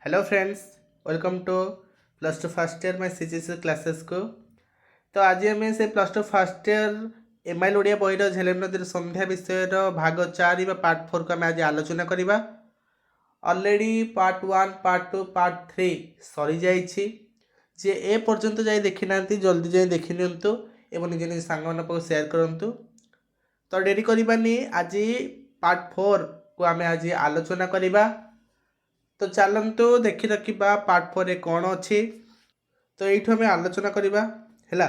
Hello friends, welcome to plus two first year my CGC କ୍ଲାସେସ୍କୁ। ତ ଆଜି ଆମେ ସେ plus two first year MIL Odia ବହିର ଝେଲମ ନଦୀର ସନ୍ଧ୍ୟା ବିଷୟର ଭାଗ 4 ବା ପାର୍ଟ 4କୁ ଆମେ ଆଜି ଆଲୋଚନା କରିବା। Already part 1, part 2, part 3 ସରିଯାଇଛି। ଯିଏ ଏ ପର୍ଯ୍ୟନ୍ତ ଯାଇ ଦେଖିନାହାନ୍ତି, ଜଲ୍ଦି ଯାଇ ଦେଖିନିଅନ୍ତୁ ଏବଂ ନିଜ ନିଜ ସାଙ୍ଗମାନଙ୍କ ପାଖକୁ ସେୟାର କରନ୍ତୁ। ତ ଡେରି କରିବାନି, ଆଜି ପାର୍ଟ 4କୁ ଆମେ ଆଜି ଆଲୋଚନା କରିବା। ତ ଚାଲନ୍ତୁ ଦେଖି ରଖିବା ପାର୍ଟ 4ରେ କ'ଣ ଅଛି। ତ ଏଇଠୁ ଆମେ ଆଲୋଚନା କରିବା, ହେଲା?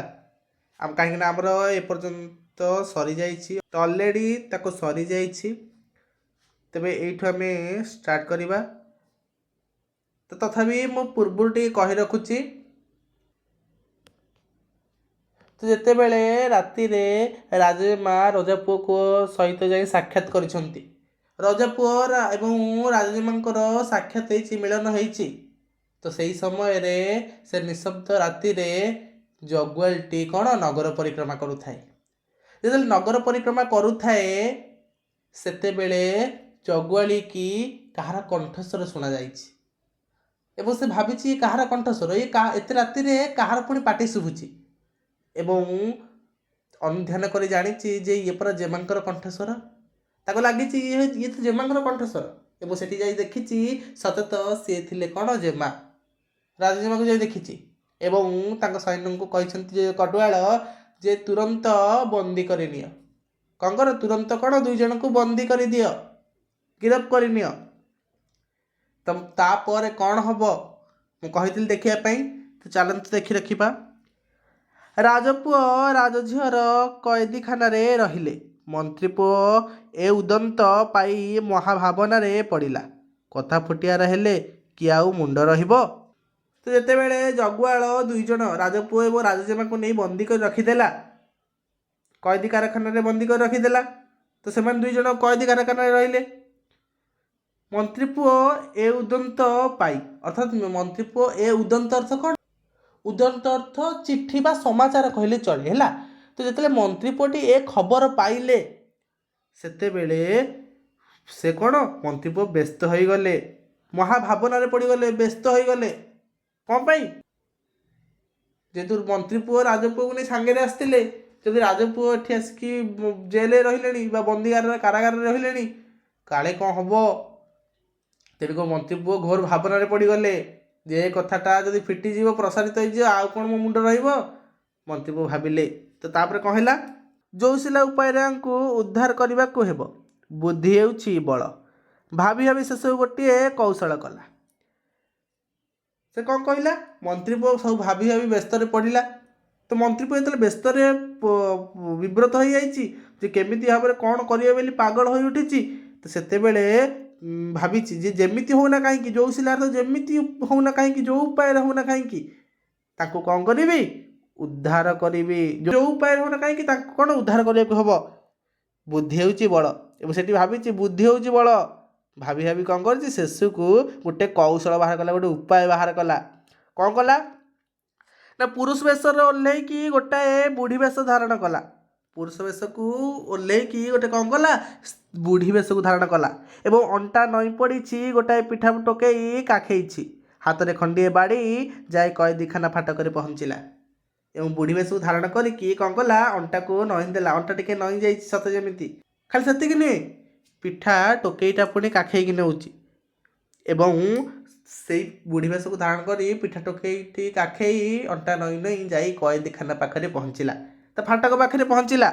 ଆମ କାହିଁକିନା ଆମର ଏପର୍ଯ୍ୟନ୍ତ ସରିଯାଇଛି, ତ ଅଲରେଡ଼ି ତାକୁ ସରିଯାଇଛି। ତେବେ ଏଇଠୁ ଆମେ ଷ୍ଟାର୍ଟ କରିବା। ତ ତଥାପି ମୁଁ ପୂର୍ବରୁ ଟିକେ କହି ରଖୁଛି। ତ ଯେତେବେଳେ ରାତିରେ ରାଜଜେମା ରଜାପୁଅକୁ ସହିତ ଯାଇ ସାକ୍ଷାତ କରିଛନ୍ତି, ରଜାପୁଅ ଏବଂ ରାଜଜେମାଙ୍କର ସାକ୍ଷାତ ହେଇଛି, ମିଳନ ହେଇଛି, ତ ସେଇ ସମୟରେ ସେ ନିଶବ୍ଦ ରାତିରେ ଜଗୁଆଳଟି କ'ଣ ନଗର ପରିକ୍ରମା କରୁଥାଏ। ଯେତେବେଳେ ନଗର ପରିକ୍ରମା କରୁଥାଏ, ସେତେବେଳେ ଜଗୁଆଳିକି କାହାର କଣ୍ଠସ୍ୱର ଶୁଣାଯାଇଛି ଏବଂ ସେ ଭାବିଛି, କାହାର କଣ୍ଠସ୍ୱର ଇଏ, ଏତେ ରାତିରେ କାହାର ପୁଣି ପାଟି ଶୁଭୁଛି? ଏବଂ ଅନୁଧ୍ୟାନ କରି ଜାଣିଛି ଯେ ଇଏ ପରା ଜେମାଙ୍କର କଣ୍ଠସ୍ୱର। ତାକୁ ଲାଗିଛି ଇଏ ତ ଜେମାଙ୍କର କଣ୍ଠସ୍ୱର ଏବଂ ସେଠି ଯାଇ ଦେଖିଛି, ସତେ ତ ସିଏ ଥିଲେ କ'ଣ ଜେମା। ରାଜଜେମାକୁ ଯାଇ ଦେଖିଛି ଏବଂ ତାଙ୍କ ସୈନ୍ୟଙ୍କୁ କହିଛନ୍ତି ଯେ କଟୁଆଳ ଯେ ତୁରନ୍ତ ବନ୍ଦୀ କରିନିଅ। କ'ଣ କର? ତୁରନ୍ତ କ'ଣ ଦୁଇ ଜଣଙ୍କୁ ବନ୍ଦୀ କରିଦିଅ, ଗିରଫ କରିନିଅ। ତ ତାପରେ କ'ଣ ହବ, ମୁଁ କହିଥିଲି ଦେଖିବା ପାଇଁ। ତ ଚାଲନ୍ତୁ ଦେଖି ରଖିବା। ରାଜପୁଅ ରାଜଝିଅର କଏଦୀଖାନାରେ ରହିଲେ। ମନ୍ତ୍ରୀପୁଅ ଏ ଉଦନ୍ତ ପାଇ ମହାଭାବନାରେ ପଡ଼ିଲା। କଥା ଫୁଟିବାର ହେଲେ କି ଆଉ ମୁଣ୍ଡ ରହିବ? ତ ଯେତେବେଳେ ଜଗୁଆଳ ଦୁଇ ଜଣ ରାଜପୁଅ ଏବଂ ରାଜଜେମାକୁ ନେଇ ବନ୍ଦୀ କରି ରଖିଦେଲା, କଏଦୀ କାରଖାନାରେ ବନ୍ଦୀ କରି ରଖିଦେଲା, ତ ସେମାନେ ଦୁଇ ଜଣ କଏଦୀ କାରଖାନାରେ ରହିଲେ। ମନ୍ତ୍ରୀପୁଅ ଏ ଉଦନ୍ତ ପାଇ, ଅର୍ଥାତ୍ ମନ୍ତ୍ରୀପୁଅ ଏ ଉଦନ୍ତ ଅର୍ଥ କ'ଣ? ଉଦନ୍ତ ଅର୍ଥ ଚିଠି ବା ସମାଚାର କହିଲେ ଚଳେ, ହେଲା? ତ ଯେତେବେଳେ ମନ୍ତ୍ରୀ ପୁଅଟି ଏ ଖବର ପାଇଲେ, ସେତେବେଳେ ସେ କ'ଣ ମନ୍ତ୍ରୀ ପୁଅ ବ୍ୟସ୍ତ ହୋଇଗଲେ, ମହାଭାବନାରେ ପଡ଼ିଗଲେ, ବ୍ୟସ୍ତ ହୋଇଗଲେ। କ'ଣ ପାଇଁ? ଯେହେତୁ ମନ୍ତ୍ରୀ ପୁଅ ରାଜପୁଅକୁ ନେଇ ସାଙ୍ଗରେ ଆସିଥିଲେ, ଯଦି ରାଜପୁଅ ଏଠି ଆସିକି ଜେଲରେ ରହିଲେଣି ବା ବନ୍ଦୀଗାରରେ କାରାଗାରରେ ରହିଲେଣି, କାଳେ କ'ଣ ହବ। ତେଣୁ ମନ୍ତ୍ରୀ ପୁଅ ଘୋର ଭାବନାରେ ପଡ଼ିଗଲେ ଯେ ଏ କଥାଟା ଯଦି ଫିଟିଯିବ, ପ୍ରସାରିତ ହେଇଯିବ, ଆଉ କ'ଣ ମୋ ମୁଣ୍ଡ ରହିବ? ମନ୍ତ୍ରୀ ପୁଅ ଭାବିଲେ। ତ ତାପରେ କ'ଣ ହେଲା? ଯୋଉସିଲା ଉପାୟରେ ୟାଙ୍କୁ ଉଦ୍ଧାର କରିବାକୁ ହେବ। ବୁଦ୍ଧି ହେଉଛି ବଳ। ଭାବି ଭାବି ସେସବୁ ଗୋଟିଏ କୌଶଳ କଲା। ସେ କ'ଣ କହିଲା? ମନ୍ତ୍ରୀ ପୁଅ ସବୁ ଭାବି ଭାବି ବ୍ୟସ୍ତରେ ପଡ଼ିଲା। ତ ମନ୍ତ୍ରୀ ପୁଅ ଯେତେବେଳେ ବ୍ୟସ୍ତରେ ବିବ୍ରତ ହୋଇଯାଇଛି ଯେ କେମିତି ଭାବରେ କ'ଣ କରିବ ବୋଲି ପାଗଳ ହୋଇ ଉଠିଛି, ତ ସେତେବେଳେ ଭାବିଛି ଯେ ଯେମିତି ହଉନା କାହିଁକି, ଯୋଉ ସିଲାର ତ ଯେମିତି ହଉନା କାହିଁକି, ଯୋଉ ଉପାୟରେ ହଉନା କାହିଁକି, ତାଙ୍କୁ କ'ଣ କରିବି? ଉଦ୍ଧାର କରିବି। ଯୋଉ ଉପାୟରେ ହଉନା କାହିଁକି, ତାଙ୍କୁ କ'ଣ ଉଦ୍ଧାର କରିବାକୁ ହବ। ବୁଦ୍ଧି ହେଉଛି ବଳ। ଏବଂ ସେଠି ଭାବିଛି ବୁଦ୍ଧି ହେଉଛି ବଳ। ଭାବି ଭାବି କ'ଣ କରିଛି? ଶେଷକୁ ଗୋଟେ କୌଶଳ ବାହାର କଲା, ଗୋଟେ ଉପାୟ ବାହାର କଲା। କ'ଣ କଲା ନା, ପୁରୁଷ ବେଶରେ ଓହ୍ଲେଇକି ଗୋଟାଏ ବୁଢ଼ୀ ବେଶ ଧାରଣ କଲା। ପୁରୁଷ ବେଶକୁ ଓହ୍ଲେଇକି ଗୋଟେ କ'ଣ କଲା? ବୁଢ଼ୀ ବେଶକୁ ଧାରଣ କଲା ଏବଂ ଅଣ୍ଟା ନଇଁ ପଡ଼ିଛି, ଗୋଟାଏ ପିଠା ଟୋକେଇ କାଖେଇଛି, ହାତରେ ଖଣ୍ଡିଏ ବାଡ଼ି, ଯାଇ କଏଦୀଖାନା ଫାଟକରେ ପହଞ୍ଚିଲା। ଏବଂ ବୁଢ଼ୀ ବେଶକୁ ଧାରଣ କରିକି କ'ଣ କଲା? ଅଣ୍ଟାକୁ ନଇଁ ଦେଲା, ଅଣ୍ଟା ଟିକେ ନଇଁ ଯାଇଛି ସତେ ଯେମିତି। ଖାଲି ସେତିକି ନୁହେଁ, ପିଠା ଟୋକେଇଟା ପୁଣି କାଖେଇକି ନେଉଛି ଏବଂ ସେଇ ବୁଢ଼ୀ ବେଶକୁ ଧାରଣ କରି ପିଠା ଟୋକେଇଟି କାଖେଇ ଅଣ୍ଟା ନଇଁ ନଇଁ ଯାଇ କଏଦୀଖାନା ପାଖରେ ପହଞ୍ଚିଲା, ତ ଫାଟକ ପାଖରେ ପହଞ୍ଚିଲା।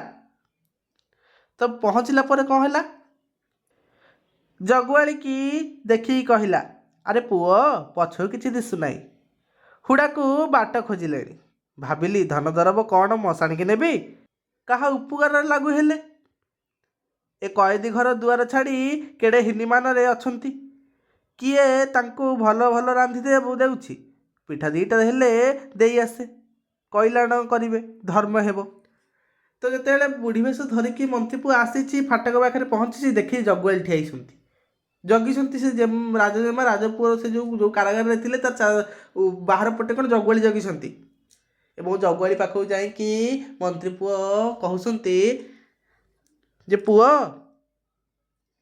ତ ପହଞ୍ଚିଲା ପରେ କ'ଣ ହେଲା? ଜଗୁଆଳିକି ଦେଖିକି କହିଲା, "ଆରେ ପୁଅ, ପଛକୁ କିଛି ଦିଶୁନାହିଁ। ହୁଡ଼ାକୁ ବାଟ ଖୋଜିଲେଣି। ଭାବିଲି ଧନ ଦରବ କ'ଣ ମଶାଣିକି ନେବି, କାହା ଉପକାରରେ ଲାଗୁ ହେଲେ। ଏ କଏଦୀ ଘର ଦୁଆର ଛାଡ଼ି କେଡ଼େ ହୀନିମାନରେ ଅଛନ୍ତି। କିଏ ତାଙ୍କୁ ଭଲ ଭଲ ରାନ୍ଧି ଦେଉଛି? ପିଠା ଦୁଇଟା ହେଲେ ଦେଇ ଆସେ, କଇଲାଣ କରିବେ, ଧର୍ମ ହେବ।" ତ ଯେତେବେଳେ ବୁଢ଼ୀ ବେଶ ଧରିକି ମନ୍ତ୍ରୀ ପୁଅ ଆସିଛି, ଫାଟକ ପାଖରେ ପହଞ୍ଚିଛି, ଦେଖି ଜଗୁଆଳି ଠିଆ ହେଇଛନ୍ତି, ଜଗିଛନ୍ତି। ସେ ରାଜଜେମା ରାଜପୁଅର ସେ ଯେଉଁ ଯେଉଁ କାରାଗାରରେ ଥିଲେ, ତାର ବାହାର ପଟେ କ'ଣ ଜଗୁଆଳି ଜଗିଛନ୍ତି। ଏବଂ ଜଗୁଆଳି ପାଖକୁ ଯାଇକି ମନ୍ତ୍ରୀ ପୁଅ କହୁଛନ୍ତି ଯେ ପୁଅ,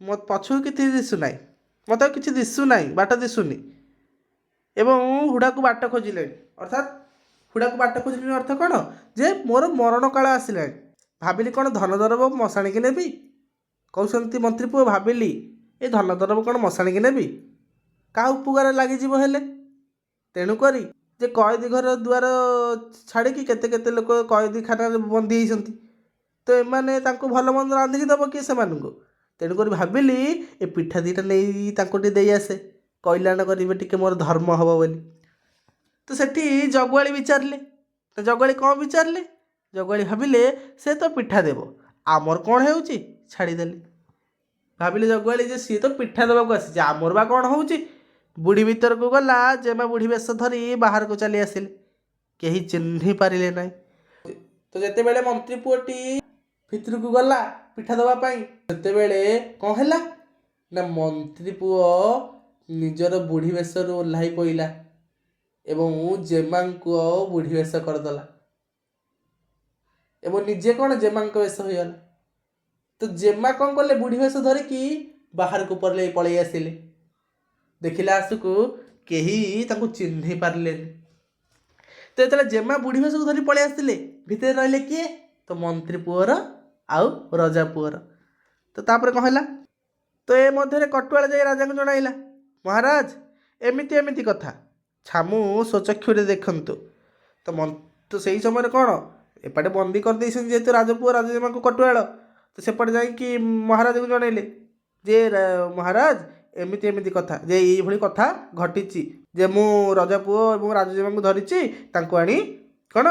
ମୋ ପଛକୁ କିଛି ଦିଶୁନାହିଁ, ମୋତେ ଆଉ କିଛି ଦିଶୁନାହିଁ, ବାଟ ଦିଶୁନି। ଏବଂ ହୁଡ଼ାକୁ ବାଟ ଖୋଜିଲେଣି। ଅର୍ଥାତ୍ ହୁଡ଼ାକୁ ବାଟ ଖୋଜିଲେଣି ଅର୍ଥ କ'ଣ ଯେ ମୋର ମରଣ କାଳ ଆସିଲାଣି। ଭାବିଲି କ'ଣ ଧନ ଦରବ ମଶାଣିକି ନେବି? କହୁଛନ୍ତି ମନ୍ତ୍ରୀ ପୁଅ, ଭାବିଲି ଏ ଧନ ଦରବ କ'ଣ ମଶାଣିକି ନେବି, କାହା ଉପକାରରେ ଲାଗିଯିବ ହେଲେ। ତେଣୁକରି ଯେ କଏଦୀ ଘର ଦୁଆର ଛାଡ଼ିକି କେତେ କେତେ ଲୋକ କଏଦୀଖାନାରେ ବନ୍ଦୀ ହେଇଛନ୍ତି, ତ ଏମାନେ ତାଙ୍କୁ ଭଲ ମନ୍ଦ ରାନ୍ଧିକି ଦେବ କିଏ ସେମାନଙ୍କୁ? ତେଣୁକରି ଭାବିଲି ଏ ପିଠା ଦୁଇଟା ନେଇ ତାଙ୍କୁ ଟିକେ ଦେଇ ଆସେ, କଲ୍ୟାଣ କରିବେ ଟିକେ, ମୋର ଧର୍ମ ହେବ ବୋଲି। ତ ସେଠି ଜଗୁଆଳି ବିଚାରିଲେ। ତ ଜଗୁଆଳି କ'ଣ ବିଚାରିଲେ? ଜଗୁଆଳି ଭାବିଲେ ସେ ତ ପିଠା ଦେବ, ଆମର କ'ଣ ହେଉଛି, ଛାଡ଼ିଦେଲେ। ଭାବିଲେ ଜଗୁଆଳି ଯେ ସିଏ ତ ପିଠା ଦେବାକୁ ଆସିଛି, ଆମର ବା କ'ଣ ହେଉଛି। ବୁଢ଼ୀ ଭିତରକୁ ଗଲା, ଜେମା ବୁଢ଼ୀ ବେଶ ଧରି ବାହାରକୁ ଚାଲି ଆସିଲେ, କେହି ଚିହ୍ନି ପାରିଲେ ନାହିଁ। ତ ଯେତେବେଳେ ମନ୍ତ୍ରୀ ପୁଅଟି ଭିତରକୁ ଗଲା ପିଠା ଦେବା ପାଇଁ, ସେତେବେଳେ କ'ଣ ହେଲା ନା ମନ୍ତ୍ରୀ ପୁଅ ନିଜର ବୁଢ଼ୀ ବେଶରୁ ଓହ୍ଲାଇ ପଇଲା ଏବଂ ଜେମାଙ୍କୁ ବୁଢ଼ୀ ବେଶ କରିଦେଲା ଏବଂ ନିଜେ କ'ଣ ଜେମାଙ୍କ ବେଶ ହୋଇଗଲା। ତ ଜେମା କ'ଣ କଲେ? ବୁଢ଼ୀ ବେଶ ଧରିକି ବାହାରକୁ ପଳେଇ ଆସିଲେ। ଦେଖିଲା ଆସକୁ କେହି ତାଙ୍କୁ ଚିହ୍ନି ପାରିଲେନି। ତ ଯେତେବେଳେ ଜେମା ବୁଢ଼ୀ ବେଶକୁ ଧରି ପଳେଇ ଆସିଲେ, ଭିତରେ ରହିଲେ କିଏ? ତ ମନ୍ତ୍ରୀ ପୁଅର ଆଉ ରଜା ପୁଅର। ତ ତାପରେ କ'ଣ ହେଲା? ତ ଏ ମଧ୍ୟରେ କଟୁଆଳ ଯାଇ ରାଜାଙ୍କୁ ଜଣାଇଲା, ମହାରାଜ, ଏମିତି ଏମିତି କଥା, ଛାମୁ ସ୍ୱଚକ୍ଷୁରେ ଦେଖନ୍ତୁ। ତ ସେଇ ସମୟରେ କ'ଣ ଏପଟେ ବନ୍ଦୀ କରିଦେଇଛନ୍ତି ଯେହେତୁ ରାଜପୁଅ ରାଜଜେମାଙ୍କୁ କଟୁଆଳ, ତ ସେପଟେ ଯାଇକି ମହାରାଜକୁ ଜଣାଇଲେ ଯେ ମହାରାଜ, ଏମିତି ଏମିତି କଥା, ଯେ ଏଇଭଳି କଥା ଘଟିଛି, ଯେ ମୁଁ ରଜାପୁଅ ଏବଂ ରାଜଜେମାଙ୍କୁ ଧରିଛି, ତାଙ୍କୁ ଆଣି କ'ଣ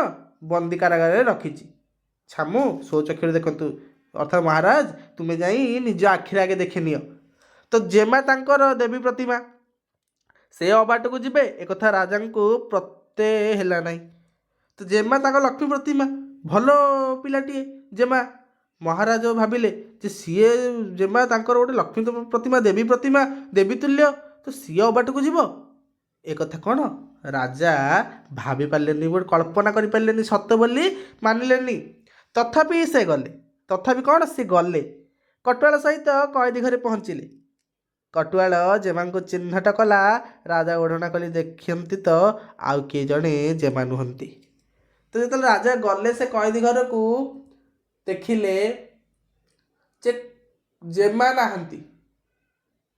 ବନ୍ଦୀ କାରାଗାରରେ ରଖିଛି। ଛାମୁ ସ୍ୱଚକ୍ଷୁରେ ଦେଖନ୍ତୁ, ଅର୍ଥାତ୍ ମହାରାଜ, ତୁମେ ଯାଇ ନିଜ ଆଖିରେ ଆଗେ ଦେଖିନିଅ। ତ ଜେମା ତାଙ୍କର ଦେବୀ ପ୍ରତିମା, ସେ ଅବାଟକୁ ଯିବେ ଏକଥା ରାଜାଙ୍କୁ ପ୍ରତ୍ୟୟ ହେଲା ନାହିଁ। ତ ଜେମା ତାଙ୍କ ଲକ୍ଷ୍ମୀ ପ୍ରତିମା, ଭଲ ପିଲାଟିଏ ଜେମା। ମହାରାଜ ଭାବିଲେ ଯେ ସିଏ ଜେମା ତାଙ୍କର ଗୋଟେ ଲକ୍ଷ୍ମୀ ପ୍ରତିମା, ଦେବୀ ପ୍ରତିମା, ଦେବୀ ତୁଲ୍ୟ, ତ ସିଏ ଅବାଟକୁ ଯିବ ଏକଥା କ'ଣ ରାଜା ଭାବି ପାରିଲେନି, ଗୋଟେ କଳ୍ପନା କରିପାରିଲେନି, ସତ ବୋଲି ମାନିଲେନି। ତଥାପି ସେ ଗଲେ। ତଥାପି କ'ଣ ସେ ଗଲେ, କଟୁଆଳ ସହିତ କଏଦୀ ଘରେ ପହଞ୍ଚିଲେ। କଟୁଆଳ ଜେମାଙ୍କୁ ଚିହ୍ନଟ କଲା। ରାଜା ଓଢ଼ଣା ଖୋଲି ଦେଖନ୍ତି ତ ଆଉ କିଏ ଜଣେ ଜେମା ନୁହନ୍ତି। ତ ଯେତେବେଳେ ରାଜା ଗଲେ ସେ କଏଦୀ ଘରକୁ, ଦେଖିଲେ ଯେ ଜେମା ନାହାନ୍ତି,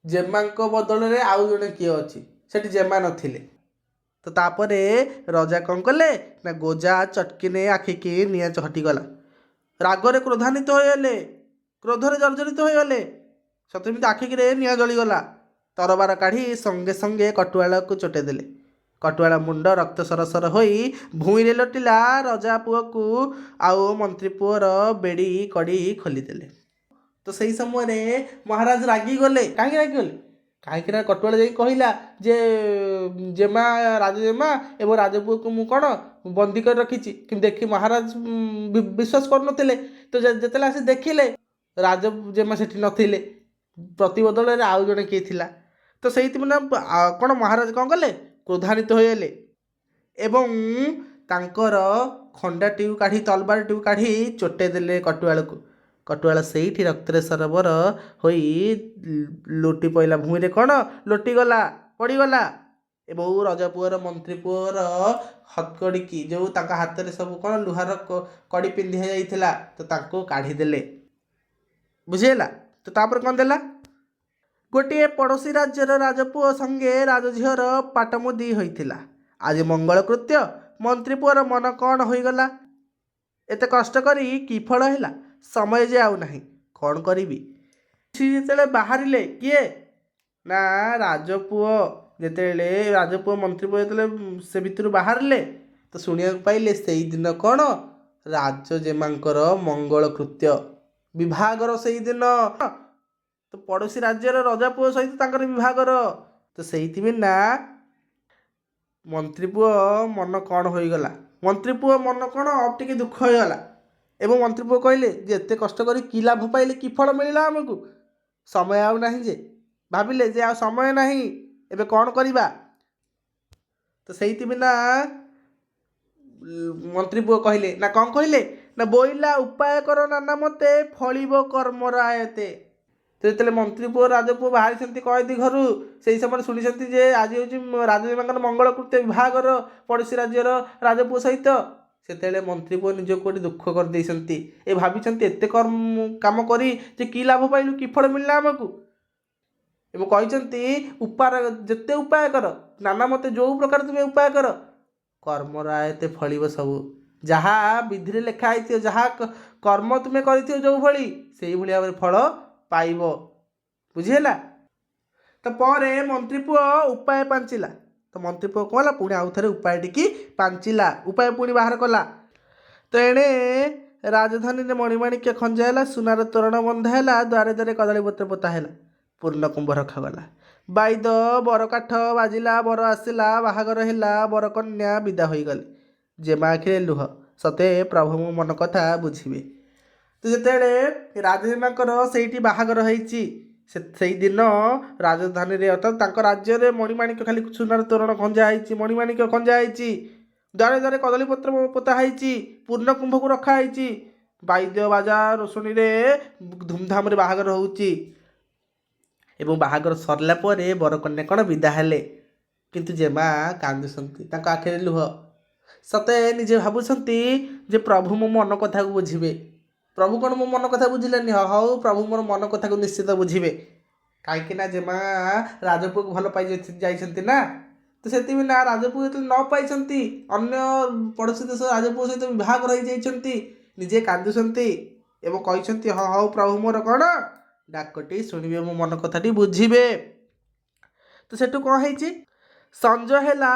ଜେମାଙ୍କ ବଦଳରେ ଆଉ ଜଣେ କିଏ ଅଛି, ସେଠି ଜେମା ନଥିଲେ। ତ ତାପରେ ରଜା କ'ଣ କଲେ ନା ଗୋଜା ଚଟକିନେ ଆଖିକି ନିଆଁ ହଟିଗଲା। ରାଗରେ କ୍ରୋଧାନ୍ୱିତ ହୋଇଗଲେ, କ୍ରୋଧରେ ଜର୍ଜରିତ ହୋଇଗଲେ, ସତେ ଯେମିତି ଆଖିକିରେ ନିଆଁ ଜଳିଗଲା। ତରବାର କାଢ଼ି ସଙ୍ଗେ ସଙ୍ଗେ କଟୁଆଳକୁ ଚୋଟେଇ ଦେଲେ। କଟୁଆଳ ମୁଣ୍ଡ ରକ୍ତ ସରସର ହୋଇ ଭୂଇଁରେ ଲୋଟିଲା। ରଜା ପୁଅକୁ ଆଉ ମନ୍ତ୍ରୀ ପୁଅର ବେଡ଼ି କଡ଼ି ଖୋଲିଦେଲେ। ତ ସେଇ ସମୟରେ ମହାରାଜ ରାଗିଗଲେ। କାହିଁକି ରାଗିଗଲେ? କାହିଁକି ନା କଟୁଆଳ ଯାଇ କହିଲା ଯେ ଜେମା, ରାଜଜେମା ଏବଂ ରାଜପୁଅକୁ ମୁଁ କ'ଣ ବନ୍ଦୀ କରି ରଖିଛି। କିନ୍ତୁ ଦେଖି ମହାରାଜ ବିଶ୍ୱାସ କରୁନଥିଲେ। ତ ଯେତେବେଳେ ଆସି ଦେଖିଲେ, ରାଜ ଜେମା ସେଠି ନଥିଲେ, ପ୍ରତିବଦଳରେ ଆଉ ଜଣେ କିଏ ଥିଲା। ତ ସେଇଥିପାଇଁ ନା କ'ଣ ମହାରାଜ କ'ଣ କଲେ? କ୍ରୋଧାନ୍ୱିତ ହୋଇଗଲେ ଏବଂ ତାଙ୍କର ଖଣ୍ଡାଟିକୁ କାଢ଼ି, ତଲବାରଟିକୁ କାଢ଼ି ଚୋଟେଇ ଦେଲେ କଟୁଆଳକୁ। କଟୁଆଳ ସେଇଠି ରକ୍ତରେ ସରୋବର ହୋଇ ଲୋଟି ପଇଲା ଭୂଇଁରେ, କ'ଣ ଲୋଟିଗଲା, ପଡ଼ିଗଲା। ଏବଂ ରଜାପୁଅର ମନ୍ତ୍ରୀ ପୁଅର ହଥକଡ଼ିକି, ଯେଉଁ ତାଙ୍କ ହାତରେ ସବୁ କ'ଣ ଲୁହାର କଡ଼ି ପିନ୍ଧି ଯାଇଥିଲା, ତ ତାଙ୍କୁ କାଢ଼ିଦେଲେ। ବୁଝିହେଲା? ତ ତାପରେ କ'ଣ ଦେଲା? ଗୋଟିଏ ପଡ଼ୋଶୀ ରାଜ୍ୟର ରାଜପୁଅ ସଙ୍ଗେ ରାଜଝିଅର ପାଟମୁଦି ହୋଇଥିଲା। ଆଜି ମଙ୍ଗଳ କୃତ୍ୟ। ମନ୍ତ୍ରୀ ପୁଅର ମନ କ'ଣ ହୋଇଗଲା। ଏତେ କଷ୍ଟ କରି କି ଫଳ ହେଲା? ସମୟ ଯେ ଆଉ ନାହିଁ, କ'ଣ କରିବି? ସିଏ ଯେତେବେଳେ ବାହାରିଲେ, କିଏ ନା ରାଜପୁଅ, ଯେତେବେଳେ ରାଜପୁଅ ମନ୍ତ୍ରୀ ପୁଅ ଯେତେବେଳେ ସେ ଭିତରୁ ବାହାରିଲେ, ତ ଶୁଣିବାକୁ ପାଇଲେ ସେଇଦିନ କ'ଣ ରାଜଜେମାଙ୍କର ମଙ୍ଗଳ କୃତ୍ୟ, ବିବାହଘର ସେଇଦିନ। ତ ପଡ଼ୋଶୀ ରାଜ୍ୟର ରଜା ପୁଅ ସହିତ ତାଙ୍କର ବିବାହଘର। ତ ସେଇଥିପାଇଁ ନା ମନ୍ତ୍ରୀ ପୁଅ ମନ କ'ଣ ହୋଇଗଲା। ମନ୍ତ୍ରୀ ପୁଅ ମନ କ'ଣ ଟିକେ ଦୁଃଖ ହୋଇଗଲା ଏବଂ ମନ୍ତ୍ରୀ ପୁଅ କହିଲେ ଯେ ଏତେ କଷ୍ଟ କରି କି ଲାଭ ପାଇଲେ, କି ଫଳ ମିଳିଲା ଆମକୁ? ସମୟ ଆଉ ନାହିଁ ଯେ, ଭାବିଲେ ଯେ ଆଉ ସମୟ ନାହିଁ, ଏବେ କ'ଣ କରିବା? ତ ସେଇଥିପାଇଁ ନା ମନ୍ତ୍ରୀ ପୁଅ କହିଲେ ନା କ'ଣ କହିଲେ ନା, ବୋଇଲା ଉପାୟ କର ନାନା ମତେ, ଫଳିବ କର୍ମର ଆୟତେ। ତ ଯେତେବେଳେ ମନ୍ତ୍ରୀ ପୁଅ ରାଜପୁଅ ବାହାରିଛନ୍ତି କଏଦୀ ଘରୁ, ସେଇ ସମୟରେ ଶୁଣିଛନ୍ତି ଯେ ଆଜି ହେଉଛି ରାଜଜେମାଙ୍କର ମଙ୍ଗଳ କୃତ୍ୟ, ବିବାହଘର ପଡ଼ୋଶୀ ରାଜ୍ୟର ରାଜପୁଅ ସହିତ। ସେତେବେଳେ ମନ୍ତ୍ରୀ ପୁଅ ନିଜକୁ ଗୋଟେ ଦୁଃଖ କରିଦେଇଛନ୍ତି। ଏ ଭାବିଛନ୍ତି, ଏତେ କର୍ମ କାମ କରି ଯେ କି ଲାଭ ପାଇଲୁ, କି ଫଳ ମିଳିଲା ଆମକୁ? ଏବଂ କହିଛନ୍ତି, ଉପାୟ ଯେତେ ଉପାୟ କର, ନାନା ମତେ ଯେଉଁ ପ୍ରକାର ତୁମେ ଉପାୟ କର, କର୍ମର ଆୟତେ ଫଳିବ ସବୁ। ଯାହା ବିଧିରେ ଲେଖା ହେଇଥିବ, ଯାହା କର୍ମ ତୁମେ କରିଥିବ ଯେଉଁଭଳି, ସେଇଭଳି ଭାବରେ ଫଳ ପାଇବ। ବୁଝିହେଲା? ତ ପରେ ମନ୍ତ୍ରୀ ପୁଅ ଉପାୟ ପାଞ୍ଚିଲା। ତ ମନ୍ତ୍ରୀ ପୁଅ କ'ଣ ହେଲା? ପୁଣି ଆଉ ଥରେ ଉପାୟ ଟିକି ପାଞ୍ଚିଲା, ଉପାୟ ପୁଣି ବାହାର କଲା। ତ ଏଣେ ରାଜଧାନୀରେ ମଣିମାଣିକ୍ୟ ଖଞ୍ଜା ହେଲା, ସୁନାର ତୋରଣ ବନ୍ଧା ହେଲା, ଦ୍ୱାରେ ଦ୍ୱାରେ କଦଳୀପତ୍ର ପୋତା ହେଲା, ପୂର୍ଣ୍ଣ କୁମ୍ଭ ରଖାଗଲା, ବାଇଦ ବରକାଠ ବାଜିଲା, ବର ଆସିଲା, ବାହାଘର ହେଲା, ବରକନ୍ୟା ବିଦା ହୋଇଗଲେ। ଜେମା ଆଖିରେ ଲୁହ, ସତେ ପ୍ରଭୁ ମୋ ମନ କଥା ବୁଝିବେ। ତ ଯେତେବେଳେ ରାଜଜେମାଙ୍କର ସେଇଠି ବାହାଘର ହେଇଛି, ସେ ସେଇଦିନ ରାଜଧାନୀରେ, ଅର୍ଥାତ୍ ତାଙ୍କ ରାଜ୍ୟରେ ମଣିମାଣିକ୍ୟ ଖାଲି ସୁନାର ତୋରଣ ଖଞ୍ଜା ହେଇଛି, ମଣିମାଣିକ୍ୟ ଖଞ୍ଜା ହେଇଛି, ଦ୍ୱାରେ ଦ୍ୱାରେ କଦଳୀପତ୍ର ପୋତା ହେଇଛି, ପୂର୍ଣ୍ଣ କୁମ୍ଭକୁ ରଖା ହେଇଛି, ବାଇଦ୍ୟ ବାଜା ରୋଷଣୀରେ ଧୁମଧାମରେ ବାହାଘର ହେଉଛି। ଏବଂ ବାହାଘର ସରିଲା ପରେ ବରକନ୍ୟା କ'ଣ ବିଦା ହେଲେ, କିନ୍ତୁ ଜେମା କାନ୍ଦୁଛନ୍ତି, ତାଙ୍କ ଆଖିରେ ଲୁହ। ସତେ ନିଜେ ଭାବୁଛନ୍ତି ଯେ ପ୍ରଭୁ ମୋ ମନ କଥାକୁ ବୁଝିବେ। ପ୍ରଭୁ କ'ଣ ମୋ ମନ କଥା ବୁଝିଲେନି? ହଁ, ହଉ, ପ୍ରଭୁ ମୋର ମନ କଥାକୁ ନିଶ୍ଚିତ ବୁଝିବେ। କାହିଁକି ନା ଜେମା ରାଜପୁଅକୁ ଭଲ ପାଇ ଯାଇଛନ୍ତି ନା। ତ ସେଥିପାଇଁ ନା ରାଜପୁଅ ଯେତେବେଳେ ନ ପାଇଛନ୍ତି, ଅନ୍ୟ ପଡ଼ୋଶୀ ଦେଶ ରାଜପୁଅ ସହିତ ବିବାହଘର ହେଇଯାଇଛନ୍ତି, ନିଜେ କାନ୍ଦୁଛନ୍ତି ଏବଂ କହିଛନ୍ତି, ହଁ ହଉ, ପ୍ରଭୁ ମୋର କ'ଣ ଡାକଟି ଶୁଣିବେ, ମୋ ମନ କଥାଟି ବୁଝିବେ। ତ ସେଠୁ କ'ଣ ହେଇଛି? ସଞ୍ଜ ହେଲା,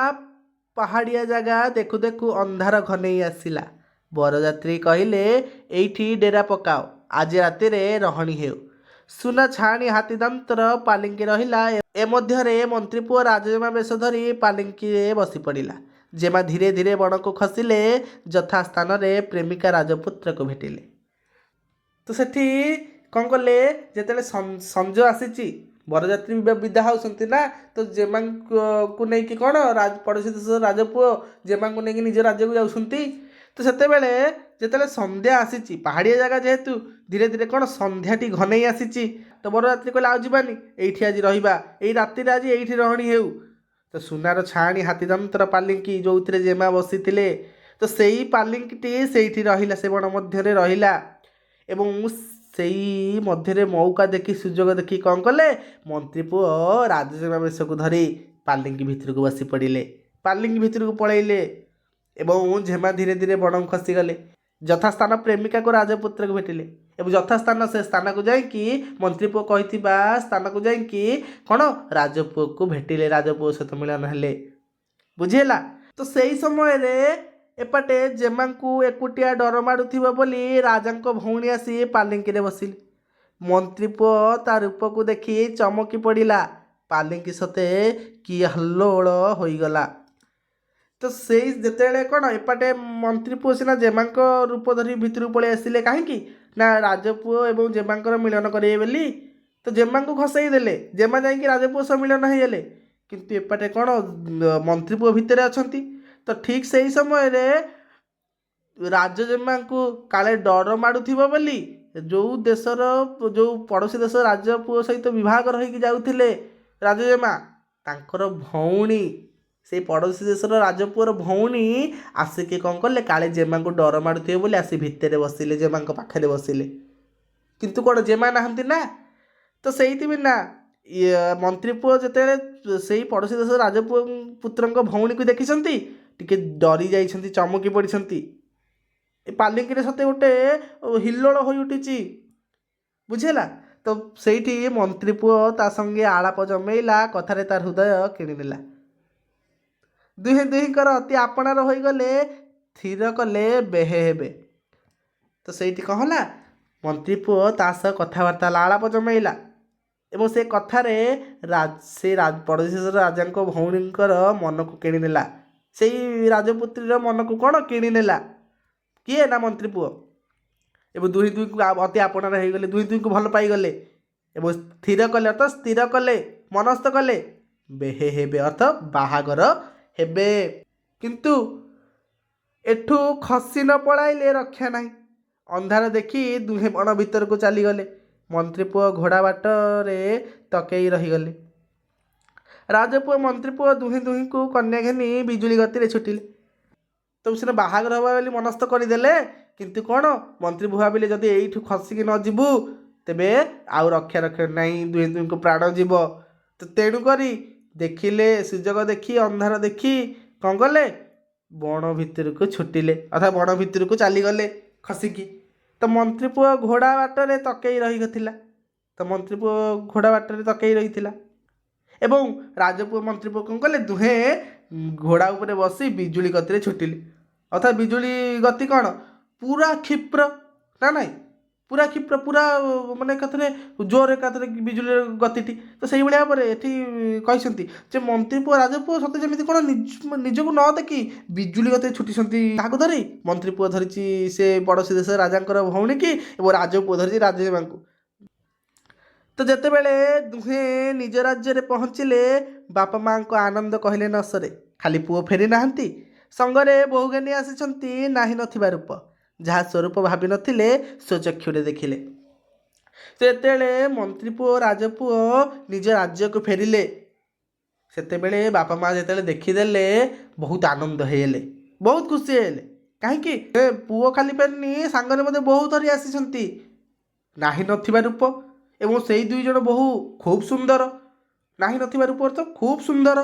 ପାହାଡ଼ିଆ ଜାଗା, ଦେଖୁ ଦେଖୁ ଅନ୍ଧାର ଘନେଇ ଆସିଲା। ବରଯାତ୍ରୀ କହିଲେ, ଏଇଠି ଡେରା ପକାଅ, ଆଜି ରାତିରେ ରହଣି ହେଉ। ସୁନା ଛାଣି ହାତୀଦାନ୍ତର ପାଲିଙ୍କି ରହିଲା। ଏ ମଧ୍ୟରେ ମନ୍ତ୍ରୀ ପୁଅ ରାଜଜେମା ବେଶ ଧରି ପାଲିଙ୍କିରେ ବସି ପଡ଼ିଲା। ଜେମା ଧୀରେ ଧୀରେ ବଣକୁ ଖସିଲେ, ଯଥା ସ୍ଥାନରେ ପ୍ରେମିକା ରାଜପୁତ୍ରକୁ ଭେଟିଲେ। ତ ସେଠି କ'ଣ କଲେ? ଯେତେବେଳେ ସଞ୍ଜ ଆସିଛି, ବରଯାତ୍ରୀ ବିଦା ହେଉଛନ୍ତି ନା, ତ ଜେମାଙ୍କୁ ନେଇକି କ'ଣ ପଡ଼ୋଶୀ ଦେଶର ରାଜପୁଅ ଜେମାଙ୍କୁ ନେଇକି ନିଜ ରାଜ୍ୟକୁ ଯାଉଛନ୍ତି। ତ ସେତେବେଳେ ଯେତେବେଳେ ସନ୍ଧ୍ୟା ଆସିଛି, ପାହାଡ଼ିଆ ଜାଗା ଯେହେତୁ, ଧୀରେ ଧୀରେ କ'ଣ ସନ୍ଧ୍ୟାଟି ଘନେଇ ଆସିଛି। ତ ବରଯାତ୍ରୀ କହିଲେ, ଆଉ ଯିବାନି, ଏଇଠି ଆଜି ରହିବା, ଏଇ ରାତିରେ ଆଜି ଏଇଠି ରହଣି ହେଉ। ତ ସୁନାର ଛାଣି ହାତୀଦାନ୍ତର ପାଲିଙ୍କି ଯେଉଁଥିରେ ଜେମା ବସିଥିଲେ, ତ ସେଇ ପାଲିଙ୍କିଟି ସେଇଠି ରହିଲା, ସେ ବଣ ମଧ୍ୟରେ ରହିଲା। ଏବଂ ସେଇ ମଧ୍ୟରେ ମଉକା ଦେଖି, ସୁଯୋଗ ଦେଖି କ'ଣ କଲେ? ମନ୍ତ୍ରୀ ପୁଅ ରାଜଜେମା ବେଶକୁ ଧରି ପାଲିଙ୍କି ଭିତରକୁ ବସି ପଡ଼ିଲେ, ପାଲିଙ୍କି ଭିତରକୁ ପଳେଇଲେ ଏବଂ ଝେମା ଧୀରେ ଧୀରେ ବଣକୁ ଖସିଗଲେ। ଯଥାସ୍ଥାନ ପ୍ରେମିକାକୁ ରାଜପୁତ୍ରକୁ ଭେଟିଲେ ଏବଂ ଯଥାସ୍ଥାନ ସେ ସ୍ଥାନକୁ ଯାଇକି, ମନ୍ତ୍ରୀ ପୁଅ କହିଥିବା ସ୍ଥାନକୁ ଯାଇକି କ'ଣ ରାଜପୁଅକୁ ଭେଟିଲେ, ରାଜପୁଅ ସହିତ ମିଳନ ହେଲେ। ବୁଝିହେଲା? ତ ସେଇ ସମୟରେ ଏପଟେ ଜେମାଙ୍କୁ ଏକୁଟିଆ ଡର ମାଡ଼ୁଥିବ ବୋଲି ରାଜାଙ୍କ ଭଉଣୀ ଆସି ପାଲିଙ୍କିରେ ବସିଲେ। ମନ୍ତ୍ରୀ ପୁଅ ତା ରୂପକୁ ଦେଖି ଚମକି ପଡ଼ିଲା। ପାଲିଙ୍କି ସତେ କି ହଲ୍ଲୋଳ ହୋଇଗଲା। ତ ସେଇ ଯେତେବେଳେ କ'ଣ ଏପଟେ ମନ୍ତ୍ରୀ ପୁଅ ସିନା ଜେମାଙ୍କ ରୂପ ଧରି ଭିତରକୁ ପଳେଇ ଆସିଲେ, କାହିଁକି ନା ରାଜପୁଅ ଏବଂ ଜେମାଙ୍କର ମିଳନ କରିବେ ବୋଲି। ତ ଜେମାଙ୍କୁ ଖସେଇ ଦେଲେ, ଜେମା ଯାଇକି ରାଜପୁଅ ସହ ମିଳନ ହେଇଗଲେ। କିନ୍ତୁ ଏପଟେ କ'ଣ ମନ୍ତ୍ରୀ ପୁଅ ଭିତରେ ଅଛନ୍ତି। ତ ଠିକ୍ ସେଇ ସମୟରେ ରାଜଜେମାଙ୍କୁ କାଳେ ଡର ମାଡ଼ୁଥିବ ବୋଲି ଯେଉଁ ଦେଶର, ଯେଉଁ ପଡ଼ୋଶୀ ଦେଶ ରାଜପୁଅ ସହିତ ବିବାହଘର ହେଇକି ଯାଉଥିଲେ ରାଜଜେମା, ତାଙ୍କର ଭଉଣୀ, ସେଇ ପଡ଼ୋଶୀ ଦେଶର ରାଜପୁଅର ଭଉଣୀ ଆସିକି କ'ଣ କଲେ? କାଳେ ଜେମାଙ୍କୁ ଡର ମାଡ଼ୁଥିବେ ବୋଲି ଆସି ଭିତରେ ବସିଲେ, ଜେମାଙ୍କ ପାଖରେ ବସିଲେ। କିନ୍ତୁ କ'ଣ ଜେମା ନାହାନ୍ତି ନା। ତ ସେଇଥିପାଇଁ ନା ଇଏ ମନ୍ତ୍ରୀ ପୁଅ ଯେତେବେଳେ ସେଇ ପଡ଼ୋଶୀ ଦେଶର ରାଜପୁଅ ପୁତ୍ରଙ୍କ ଭଉଣୀକୁ ଦେଖିଛନ୍ତି, ଟିକେ ଡରି ଯାଇଛନ୍ତି, ଚମକି ପଡ଼ିଛନ୍ତି। ଏ ପାଲିଙ୍କିରେ ସତେ ଗୋଟେ ହିଲ୍ଲୋଳ ହୋଇ ଉଠିଛି। ବୁଝିହେଲା? ତ ସେଇଠି ମନ୍ତ୍ରୀ ପୁଅ ତା ସଙ୍ଗେ ଆଳାପ ଜମେଇଲା, କଥାରେ ତା ହୃଦୟ କିଣିନେଲା। ଦୁହେଁ ଦୁହିଁଙ୍କର ଅତି ଆପଣାର ହୋଇଗଲେ, ସ୍ଥିର କଲେ ବେହେ ହେବେ। ତ ସେଇଠି କ'ଣ ହେଲା? ମନ୍ତ୍ରୀ ପୁଅ ତା ସହ କଥାବାର୍ତ୍ତା ହେଲା, ଆଳାପ ଜମେଇଲା ଏବଂ ସେ କଥାରେ ସେ ପଡ଼ୋଶୀ ଦେଶର ରାଜାଙ୍କ ଭଉଣୀଙ୍କର ମନକୁ କିଣିନେଲା। ସେଇ ରାଜପୁତ୍ରୀର ମନକୁ କ'ଣ କିଣିନେଲା? କିଏ ନା ମନ୍ତ୍ରୀ ପୁଅ। ଏବଂ ଦୁହିଁ ଦୁହିଁଙ୍କୁ ଅତି ଆପଣାର ହେଇଗଲେ, ଦୁହିଁ ଦୁହିଁଙ୍କୁ ଭଲ ପାଇଗଲେ ଏବଂ ସ୍ଥିର କଲେ, ଅର୍ଥ ସ୍ଥିର କଲେ, ମନସ୍ଥ କଲେ ବେହେ ହେବେ, ଅର୍ଥ ବାହାଘର ହେବେ। କିନ୍ତୁ ଏଠୁ ଖସି ନ ପଳାଇଲେ ରକ୍ଷା ନାହିଁ। ଅନ୍ଧାର ଦେଖି ଦୁହେଁ ବଣ ଭିତରକୁ ଚାଲିଗଲେ। ମନ୍ତ୍ରୀ ପୁଅ ଘୋଡ଼ା ବାଟରେ ତକେଇ ରହିଗଲେ। ରାଜପୁଅ ମନ୍ତ୍ରୀ ପୁଅ ଦୁହେଁ ଦୁହିଁଙ୍କୁ କନ୍ୟା ଘେନି ବିଜୁଳି ଗତିରେ ଛୁଟିଲେ। ତ ସିନା ବାହାଘର ହେବା ବୋଲି ମନସ୍ଥ କରିଦେଲେ, କିନ୍ତୁ କ'ଣ ମନ୍ତ୍ରୀ ବୋହୂ ଭାବିଲେ, ଯଦି ଏଇଠୁ ଖସିକି ନ ଯିବୁ ତେବେ ଆଉ ରକ୍ଷା ରକ୍ଷଣ ନାହିଁ, ଦୁହେଁ ଦୁହିଁଙ୍କୁ ପ୍ରାଣ ଯିବ। ତ ତେଣୁକରି ଦେଖିଲେ, ସୁଯୋଗ ଦେଖି, ଅନ୍ଧାର ଦେଖି କ'ଣ କଲେ? ବଣ ଭିତରକୁ ଛୁଟିଲେ, ଅର୍ଥାତ୍ ବଣ ଭିତରକୁ ଚାଲିଗଲେ ଖସିକି। ତ ମନ୍ତ୍ରୀ ପୁଅ ଘୋଡ଼ା ବାଟରେ ତକେଇ ରହିଥିଲା। ତ ମନ୍ତ୍ରୀ ପୁଅ ଘୋଡ଼ା ବାଟରେ ତକେଇ ରହିଥିଲା ଏବଂ ରାଜପୁଅ ମନ୍ତ୍ରୀ ପୁଅ କ'ଣ କଲେ? ଦୁହେଁ ଘୋଡ଼ା ଉପରେ ବସି ବିଜୁଳି ଗତିରେ ଛୁଟିଲେ। ଅର୍ଥାତ୍ ବିଜୁଳି ଗତି କ'ଣ? ପୁରା କ୍ଷିପ୍ର ନା ନାଇଁ? ପୁରା କ୍ଷିପ୍ର, ପୁରା ମାନେ ଏକାଥରେ ଜୋର, ଏକାଥରେ ବିଜୁଳିର ଗତିଟି। ତ ସେଇଭଳି ଭାବରେ ଏଠି କହିଛନ୍ତି ଯେ ମନ୍ତ୍ରୀ ପୁଅ ରାଜପୁଅ ସତେ ଯେମିତି କ'ଣ ନିଜକୁ ନ ଦେଖି ବିଜୁଳି ଗତିରେ ଛୁଟିଛନ୍ତି। କାହାକୁ ଧରି? ମନ୍ତ୍ରୀ ପୁଅ ଧରିଛି ସେ ପଡ଼ୋଶୀ ଦେଶ ରାଜାଙ୍କର ଭଉଣୀକି ଏବଂ ରାଜପୁଅ ଧରିଛି ରାଜଜେମାଙ୍କୁ। ତ ଯେତେବେଳେ ଦୁହେଁ ନିଜ ରାଜ୍ୟରେ ପହଞ୍ଚିଲେ, ବାପା ମାଆଙ୍କ ଆନନ୍ଦ କହିଲେ ନ ସରେ। ଖାଲି ପୁଅ ଫେରି ନାହାନ୍ତି, ସଙ୍ଗରେ ବୋହୂ ଘେନି ଆସିଛନ୍ତି ନାହିଁ ନଥିବା ରୂପ। ଯାହା ସ୍ୱରୂପ ଭାବିନଥିଲେ, ସ୍ୱଚକ୍ଷୁରେ ଦେଖିଲେ। ଯେତେବେଳେ ମନ୍ତ୍ରୀ ପୁଅ ରାଜପୁଅ ନିଜ ରାଜ୍ୟକୁ ଫେରିଲେ, ସେତେବେଳେ ବାପା ମା ଯେତେବେଳେ ଦେଖିଦେଲେ, ବହୁତ ଆନନ୍ଦ ହେଇଗଲେ, ବହୁତ ଖୁସି ହେଇଗଲେ। କାହିଁକି? ଏ ପୁଅ ଖାଲି ଫେରିନି, ସାଙ୍ଗରେ ମଧ୍ୟ ବୋହୂ ଧରି ଆସିଛନ୍ତି, ନାହିଁ ନଥିବା ରୂପ। ଏବଂ ସେଇ ଦୁଇ ଜଣ ବୋହୂ ଖୁବ୍ ସୁନ୍ଦର। ନାହିଁ ନଥିବା ରୂପ ତ ଖୁବ୍ ସୁନ୍ଦର।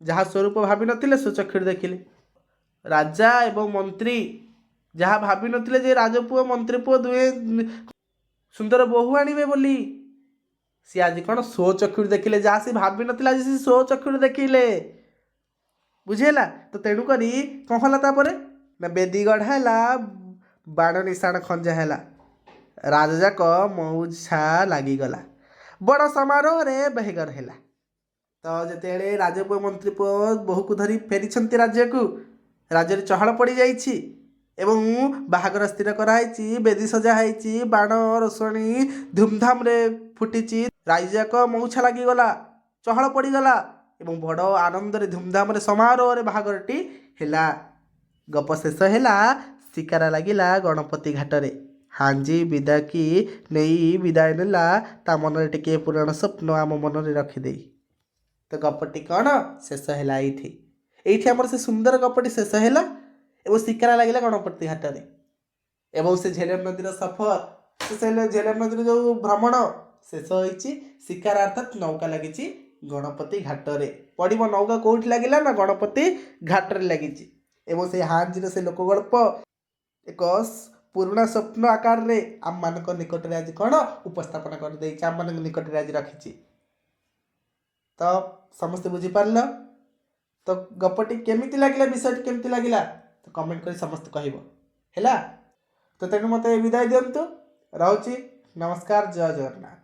ଯାହା ସ୍ୱରୂପ ଭାବିନଥିଲେ, ସ୍ୱଚକ୍ଷୁରେ ଦେଖିଲେ। ରାଜା ଏବଂ ମନ୍ତ୍ରୀ ଯାହା ଭାବିନଥିଲେ ଯେ ରାଜପୁଅ ମନ୍ତ୍ରୀ ପୁଅ ଦୁହେଁ ସୁନ୍ଦର ବୋହୂ ଆଣିବେ ବୋଲି, ସିଏ ଆଜି କ'ଣ ସ୍ୱଚକ୍ଷୁରେ ଦେଖିଲେ। ଯାହା ସେ ଭାବିନଥିଲେ, ଆଜି ସେ ସ୍ୱଚକ୍ଷୁରେ ଦେଖିଲେ। ବୁଝିହେଲା? ତ ତେଣୁକରି କ'ଣ ହେଲା ତାପରେ ନା ବେଦୀ ଗଢ଼ା ହେଲା, ବାଣ ନିଶାଣ ଖଞ୍ଜା ହେଲା, ରାଜଯାକ ମଉଛା ଲାଗିଗଲା, ବଡ଼ ସମାରୋହରେ ବାହାଘର ହେଲା। ତ ଯେତେବେଳେ ରାଜପୁଅ ମନ୍ତ୍ରୀ ପୁଅ ବୋହୂକୁ ଧରି ଫେରିଛନ୍ତି ରାଜ୍ୟକୁ, ରାଜ୍ୟରେ ଚହଳ ପଡ଼ିଯାଇଛି ଏବଂ ବାହାଘର ସ୍ଥିର କରାହେଇଛି, ବେଦୀ ସଜା ହେଇଛି, ବାଣ ରୋଷଣୀ ଧୁମଧାମରେ ଫୁଟିଛି, ରାଜ୍ୟଯାକ ମଉଛା ଲାଗିଗଲା, ଚହଳ ପଡ଼ିଗଲା ଏବଂ ବଡ଼ ଆନନ୍ଦରେ ଧୁମଧାମରେ ସମାରୋହରେ ବାହାଘରଟି ହେଲା। ଗପ ଶେଷ ହେଲା। ଶିକାରା ଲାଗିଲା ଗଣପତି ଘାଟରେ। ହାଞ୍ଜି ବିଦାକି ନେଇ ବିଦାୟ ନେଲା ତା ମନରେ ଟିକିଏ ପୁରାଣ ସ୍ୱପ୍ନ ଆମ ମନରେ ରଖିଦେଇ। ତ ଗପଟି କ'ଣ ଶେଷ ହେଲା ଏଇଠି। ଏଇଠି ଆମର ସେ ସୁନ୍ଦର ଗପଟି ଶେଷ ହେଲା ଏବଂ ଶିକାରା ଲାଗିଲା ଗଣପତି ଘାଟରେ ଏବଂ ସେ ଝେଲମ ନଦୀର ସଫର ଶେଷ ହେଲା। ଝେଲମ ନଦୀର ଯେଉଁ ଭ୍ରମଣ ଶେଷ ହୋଇଛି। ଶିକାରା ଅର୍ଥାତ୍ ନୌକା ଲାଗିଛି ଗଣପତି ଘାଟରେ। ପଡ଼ିବ, ନୌକା କେଉଁଠି ଲାଗିଲା ନା ଗଣପତି ଘାଟରେ ଲାଗିଛି। ଏବଂ ସେଇ ହାଞ୍ଜିର ସେ ଲୋକ ଗଳ୍ପ ଏକ ପୁରୁଣା ସ୍ୱପ୍ନ ଆକାରରେ ଆମମାନଙ୍କ ନିକଟରେ ଆଜି କ'ଣ ଉପସ୍ଥାପନା କରିଦେଇଛି, ଆମମାନଙ୍କ ନିକଟରେ ଆଜି ରଖିଛି। ତ ସମସ୍ତେ ବୁଝିପାରିଲ ତ ଗପଟି କେମିତି ଲାଗିଲା, ବିଷୟଟି କେମିତି ଲାଗିଲା? ତ କମେଣ୍ଟ କରି ସମସ୍ତେ କହିବ, ହେଲା? ତ ତେଣୁ ମୋତେ ବିଦାୟ ଦିଅନ୍ତୁ, ରହୁଛି, ନମସ୍କାର, ଜୟ ଜଗନ୍ନାଥ।